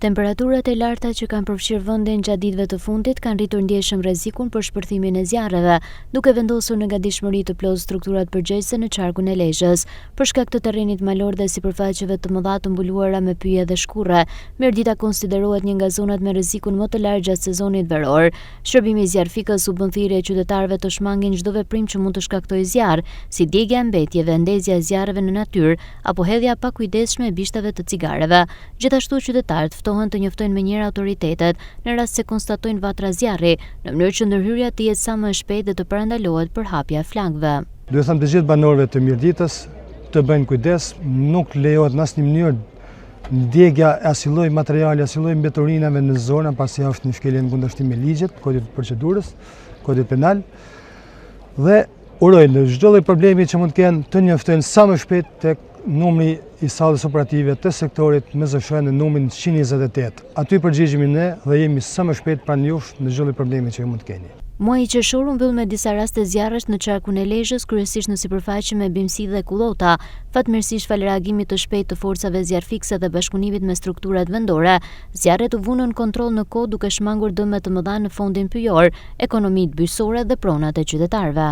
Temperaturat e larta që kanë përfshirë vendin gjatë ditëve të fundit kanë rritur ndjeshëm rrezikun për shpërthimin e zjarreve, duke vendosur në gatishmëri të plotë strukturat përgjegjëse në qarkun e Lezhës. Për shkak të terrenit malor dhe sipërfaqeve të mëdha të mbuluara me pyje dhe shkurre, Mirdita konsiderohet një nga zonat me rrezikun më të lartë gjatë sezonit veror. Shërbimi zjarrfikës u bën thirrje qytetarëve të shmangin çdo veprim që mund të shkaktojë zjarr, si djegia e mbetjeve, ndezja e zjarreve në natyrë apo hedhja e pakujdesshme e bishtave të cigareve. Gjithashtu, qytetarët ftohen të njoftojnë menjëherë autoritetet në rast se konstatojnë vatra zjarri, në mënyrë që ndërhyrja të jetë sa më e shpejtë dhe të parandalohet përhapja e flakëve. Do u them të gjithë banorëve të Mirditës të bëjnë kujdes, nuk lejohet në asnjë mënyrë Djegia e asnjë lloj materiali, asnjë lloj mbeturinave në zona, pasi është një shkelje në kundërshtim me ligjet, kodit të procedurës, kodit penal. Dhe uroj në çdo lloj problemi që mund të kenë, të njoftojnë sa më shpejt tek numri i sallës operative të sektorit MZSH në numrin 128. Aty përgjigjemi ne dhe jemi sa më shpejt pranë jush në çdo lloj problemi që ju mund të keni. Muaji qershor u mbyll me disa raste zjarresh në qarkun e Lezhës, kryesisht në sipërfaqe me bimësi dhe kullota. Fatmirësisht falë reagimit të shpejtë të forcave zjarrfikëse dhe bashkëpunimit me strukturat vendore, zjarret u vunë nën kontroll në kohë duke shmangur dëme të mëdha në fondin pyjor, ekonomitë bujqësore dhe pronat e qytetarëve.